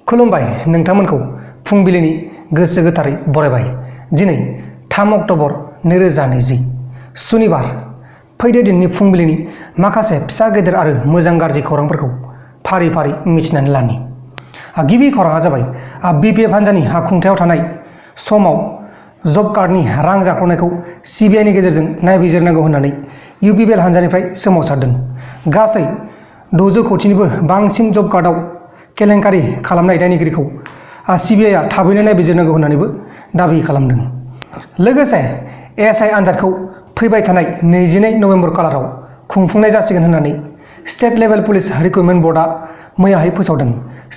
खुलुमबाय नोंथांमोनखौ फुंबिलिनि गोसो गोथारै बरायबाय। दिनै 3 अक्ट'बर 2020 सुनिबार। फैदो दिननि फुंबिलिनि माखासे फिसा गेदेर आरो मोजां गाज्रि खौरांफोरखौ फारि फारि मिथिनानै लानि। गिबि खौराङा जाबाय बिपिएफ हान्जानि खुंथायाव थानाय समाव जब कार्डनि रां जाख्ल'नायखौ सिबिआइनि गेजेरजों नायबिजिरनांगौ होननानै इउपिपिएल हान्जानिफ्राय सोमावसारदों। गासै 600 कोटिनिबो बांसिन जब कार्डआव केलेंकारि खालामनाय दायनिगिरिखौ सिबिआइआ थाबैनो नायबिजिरनांगौ होननानैबो दाबि खालामदों। लोगोसे एएसआइ आनजादखौ फैबाय थानाय 22 नभेम्बर खालाराव खुंफुंनाय जासिगोन होननानै स्टेट लेभेल पुलिस रिक्रुटमेन्ट बर्डआ मैयाहाय फोसावदों।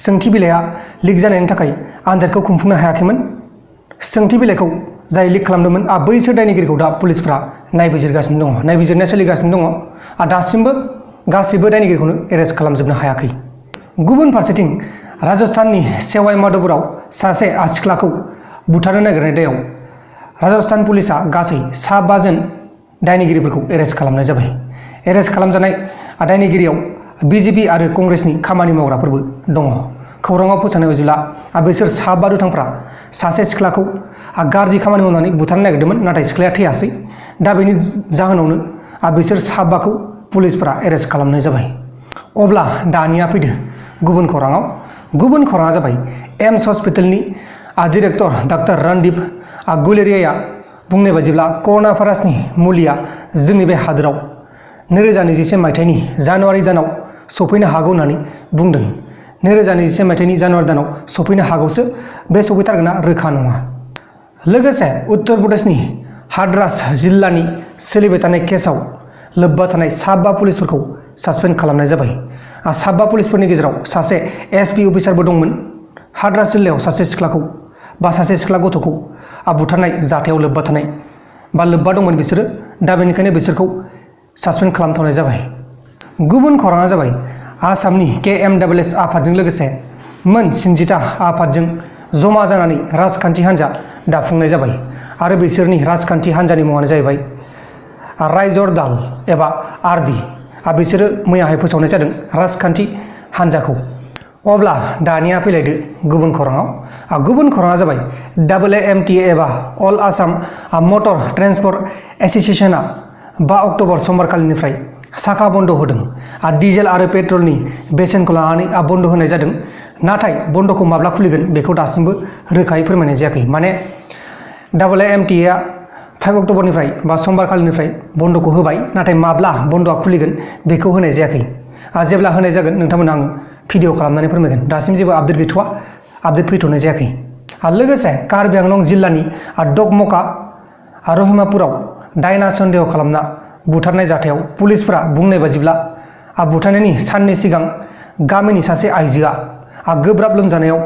सोंथि बिलाइआ लिक जानायनि थाखाय आनजादखौ खुंफुंनो हायाखैमोन। सोंथि बिलाइखौ जाय लिक खालामदोंमोन बैसोर दायनिगिरिखौ दा पुलिसफ्रा नायबिजिरगासिनो दङ। नायबिजिरनाया सोलिगासिनो दङ। दासिमबो गासैबो दायनिगिरिखौनो एरेस्ट खालामजोबनो हायाखै। गुबुन फारसेथिं राजस्थाननि सेवाई माधोपुराव सासे सिख्लाखौ बुथारनो नागिरनाय दायाव राजस्थान पुलिसआ गासै 5 जन दायनिगिरिफोरखौ एरेस्ट खालामनाय जाबाय। एरेस्ट खालामजानाय दायनिगिरियाव बिजेपि आरो कंग्रेसनि खामानि मावग्राफोरबो दङ। खौराङाव फोसावनाय बायदिब्ला बिसोर 5 दुथांफ्रा सासे सिख्लाखौ गाज्रि खामानि मावनानै बुथारनो नागिरदोंमोन, नाथाय सिख्लाया थैयासै। दा बेनि जाहोनावनो बिसोर 5खौ पुलिसफोरा एरेस्ट खालामनाय जाबाय। अब्ला दानिया फैदो गुबुन खौराङाव। गुबुन खौराङा जाबाय एम्स हस्पिटालनि डिरेक्टर डाक्टर रणदीप गुलेरियाया बुंनाय बायदिब्ला कर'ना भाइरासनि मुलिया जोंनि बे हादोराव 2021 मायथाइनि जानुवारि दानाव सफैनो हागौ होननानै बुंदों। 2021 मायथाइनि जानुवारि दानाव सफैनो हागौसो, बे सफैथारगोना रोखा नङा। लोगोसे उत्तर प्रदेशनि हाथरास जिल्लानि सोलिबाय थानाय केसआव लोब्बा थानाय 5 पुलिसफोरखौ सासपेन्ड खालामनाय जाबाय। 5 पुलिसफोरनि गेजेराव सासे एसपि अफिसारबो दंमोन। हाथरास जिल्लायाव सासे सिख्ला गथ'खौ बुथारनाय जाथायाव लोब्बा थानाय लोब्बा दंमोन बिसोरो। दा बेनिखायनो बिसोरखौ सासपेन्ड खालामथ'नाय जाबाय। गुबुन खौराङा जाबाय आसामनि KMSS आफादजों लोगोसे मोन 50टा आफादजों जमा जानानै राजखान्थि हान्जा दाफुंनाय जाबाय आरो बिसोरनि राजखान्थि हान्जानि मुङानो जाहैबाय रायजर दाल एबा RD। बिसोरो मैयाहाय फोसावनाय जादों राजखान्थि हान्जाखौ। अब्ला दानिया फैलायदो गुबुन खौराङाव। गुबुन खौराङा जाबाय AAMTA एबा अल आसाम मटर ट्रेन्सपर्ट एस'सिएशनआ 5 अक्ट'बर समबारखालिनिफ्राय साखा बन्द होदों। डिजेल आरो पेट्रलनि बेसेनखौ लानानै बन्द होनाय जादों। नाथाय बन्दखौ माब्ला खुलिगोन बेखौ दासिमबो रोखायै फोरमायनाय जायाखै। माने AAMTA 5 अक्ट'बरनिफ्राय बा समबारखालिनिफ्राय बन्दखौ होबाय, नाथाय माब्ला बन्दआ खुलिगोन बेखौ होनाय जायाखै। जेब्ला होनाय जागोन नोंथांमोननो आङो भिडिअ खालामनानै फोरमायगोन। दासिम जेबो आपडेट गैथ'वा, आपडेट फैथ'नाय जायाखै। लोगोसे कार्बि आंलं जिल्लानि डकमका रहिमापुराव दायना सन्देह खालामना बुथारनाय जाथायाव पुलिसफोरा बुंनाय बायदिब्ला बुथारनायनि साननै सिगां गामिनि सासे आइजोआ गोब्राब लोमजानायाव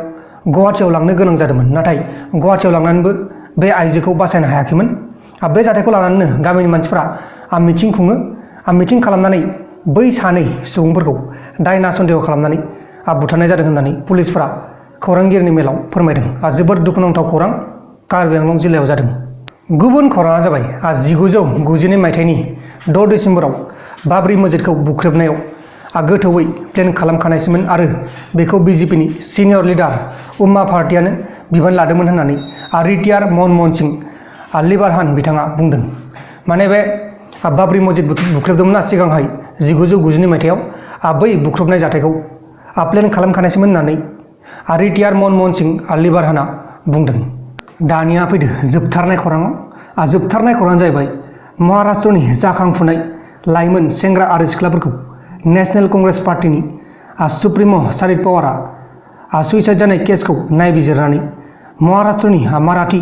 गुवाहाटियाव लांनो गोनां जादोंमोन, नाथाय गुवाहाटियाव लांनानैबो बे आइजोखौ बासायनो हायाखैमोन। बे जाथायखौ लानानैनो गामिनि मानसिफोरा मिटिं खुङो। मिटिं खालामनानै बै 2 सुबुंफोरखौ दायना सन्देह खालामनानै बुथारनाय जादों होननानै पुलिसफोरा खौरांगिरिनि मेलाव फोरमायदों। जोबोर दुखुनांथाव खौरां कार्बि आंलं जिल्लायाव जादों। गुबुन खौराङा जाबाय 1992 मायथाइनि 6 डिसेम्बराव बाबरि मस्जिदखौ बुख्रेबनायाव गोथौयै प्लेन खालामखानायसोमोन आरो बेखौ बिजेपिनि सिनियर लिडार उम्मा भारतीयानो बिबान लादोंमोन होननानै रिटायार मनमोहन सिंह लिबारहान बिथाङा बुंदों। माने बे बाबरि मस्जिद बुख्रेबदोंमोन सिगांहाय 1992 मायथाइयाव। बै बुख्रेबनाय जाथायखौ प्लेन खालामखानायसोमोन होननानै रिटायार मनमोहन सिंह लिबारहाना बुंदों। दानिया फैदो जोबथारनाय खौराङाव। जोबथारनाय खौराङानो जाहैबाय महाराष्ट्रनि जाखांफुनाय लाइमोन सेंग्रा आरो सिख्लाफोरखौ नेशनेल कंग्रेस पार्टीनि सुप्रिम' शरद पावारआ सुइसाइड जानाय केसखौ नायबिजिरनानै महाराष्ट्रनि माराठी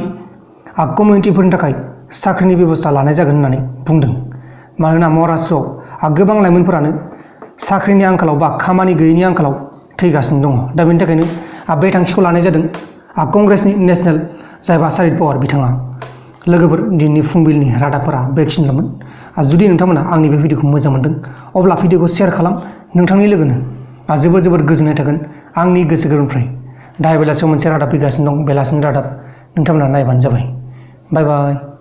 कमिउनिटिफोरनि थाखाय साख्रिनि बेबस्था लानाय जागोन होननानै बुंदों। मानोना महाराष्ट्रआव गोबां लाइमोनफोरानो साख्रिनि आंखालाव बा खामानि गैयैनि आंखालाव थैगासिनो दङ। दा बेनि थाखायनो बे थांखिखौ लानाय जादों कंग्रेसनि नेशनेल जायबा शरद पावार बिथाङा। लोगोफोर, दिनैनि फुंबिलिनि रादाबफोरा बेखिनिल'मोन। जुदि नोंथांमोना आंनि बे भिडिअखौ मोजां मोनदों अब्ला भिडिअखौ शेयार खालाम नोंथांनि लोगोनो। जोबोर गोजोननाय थागोन आंनि गोसो गोरबोनिफ्राय। दा बेलासियाव मोनसे रादाब फैगासिनो दं, बेलासिनि रादाब। नोंथांमोना नायबानो जाबाय। बाय बाय।